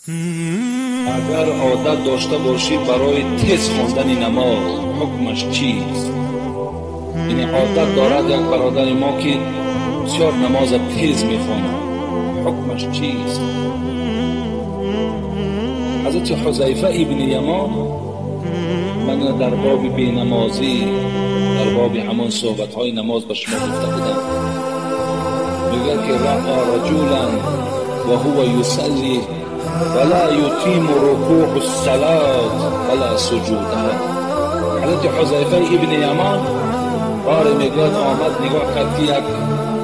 Агар одат дошта бошӣ барои тез хондани намоз, ҳукмаш чист? Яъне одат дорад як бародари мо, ки бисёр намоза тез мехонад, ҳукмаш чист? Ҳазрати Ҳузайфа ибни Ямон, ман дар боби бенамозӣ, дар боби ҳамон суҳбатҳои намоз ба шумо гуфта будам, мегӯяд ки раъа раҷулан ва ҳува юсалли ولا يتم ركوع الصلاة ولا سجودها. حضرت حذیفه ابن یمان باره میگوید آمد نگاه کرد که یک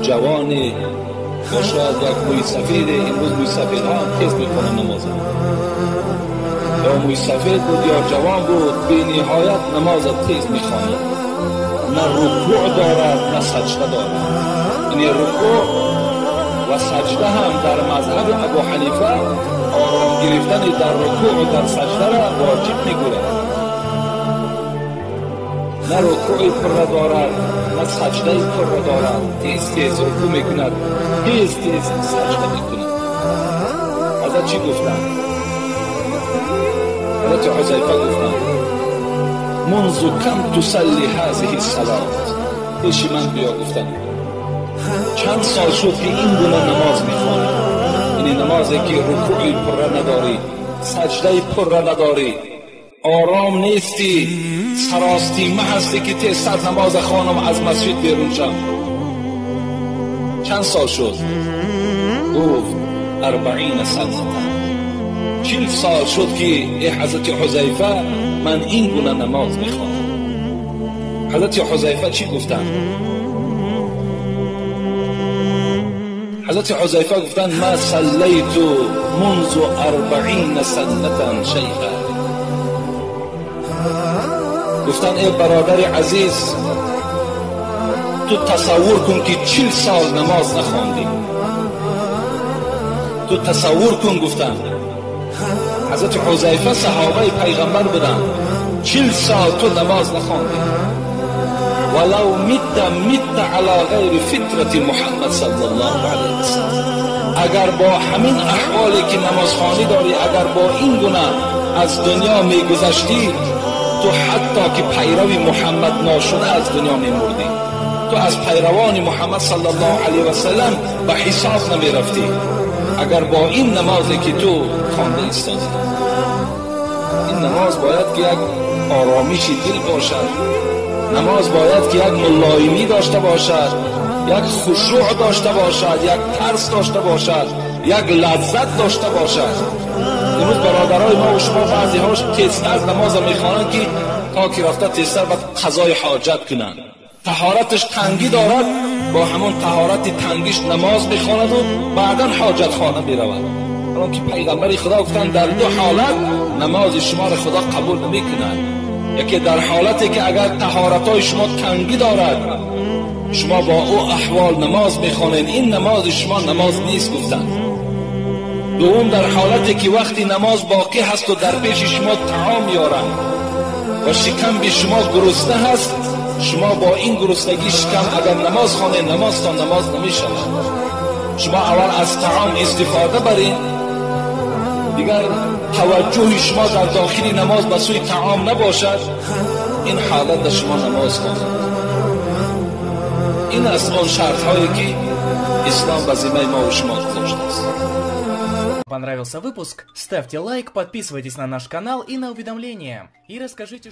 جوان یا شاید یک موی سفید، امروز موی سفیدها هم تیز میکنن نماز، یا موی سفید بود یا جوان بود، بی نهایت نماز تیز میخواند، نه رکوع دارد نه سجده دارد. یعنی رکوع و سجده هم در مذهب ابو حنیفه آرام گرفتن در رکوع و در سجده را واجب میگوید. نه رکوع پر دارد نه سجده پر دارد، تیز تیز رکوع میکند، تیز تیز سجده میکند. حضرت چی گفتن؟ حضرت حذیفه گفتن منذ کم تصلی هذه الصلاة، پیش من بیا گفتن چند سال شد که این گونه نماز میخوانی، یعنی نمازی که رکوعی پر نداری، سجده پر نداری، آرام نیستی، سراستیمه هستی که تیزتر نماز خانم از مسجد بیرون شم. چند سال شد؟ گفت 40 سنه، 40 سال شد که ای حضرت حذیفه من این گونه نماز میخوانم. حضرت حذیفه چی گفتن؟ حضرت حذیفه گفتن ما صلیت منذ 40 سنة شیئا. گفتن ای برادر عزیز، تو تصور کن که 40 سال نماز نخواندی، تو تصور کن. گفتن حضرت حذیفه صحابه پیغمبر بودن، 40 سال تو نماز نخواندی، ولو مت مت علی غیر فطرت محمد صلی الله علیه وسلم. اگر با همین احوالی که نمازخوانی داری، اگر با این گونه از دنیا میگذشتی، تو حتی که پیرو محمد ناشده از دنیا میمردی، تو از پیروان محمد صلی الله علیه وسلم به حساب نمیرفتی اگر با این نمازی که تو خوانده ایستادی. این نماز باید که یک آرامش دل باشد، نماز باید که یک ملایمی داشته باشد، یک خشوع داشته باشد، یک ترس داشته باشد، یک لذت داشته باشد. امروز برادرای ما و شما بعضی هاش تیزتر نماز میخوانند که تا که رفته تیزتر باید قضای حاجت کنند. طهارتش تنگی دارد، با همون طهارت تنگیش نماز میخواند و بعدا حاجت خانه میرود. الان که پیغمبر خدا گفتند در دو حالت نماز شما را خدا قبول نمیکند، یکی در حالتی که اگر طهارت‌های شما تنگی دارد، شما با او احوال نماز میخوانید، این نماز شما نماز نیست گفتند. دوم در حالتی که وقتی نماز باقی هست و در پیش شما طعام میارند و شکم به شما گرسنه هست، شما با این گرسنگی شکم اگر نماز خوانید نماز تا نماز نمیشود. شما اول از طعام استفاده برید، دیگر توجه شما در داخل نماز به سوی طعام نباشد، این حالت در شما نماز خواند. این است آن شرط هایی که اسلام به ذمه ما و شما گذاشته است. Понравился выпуск? Ставьте лайк, подписывайтесь на наш канал и на уведомления. И расскажите,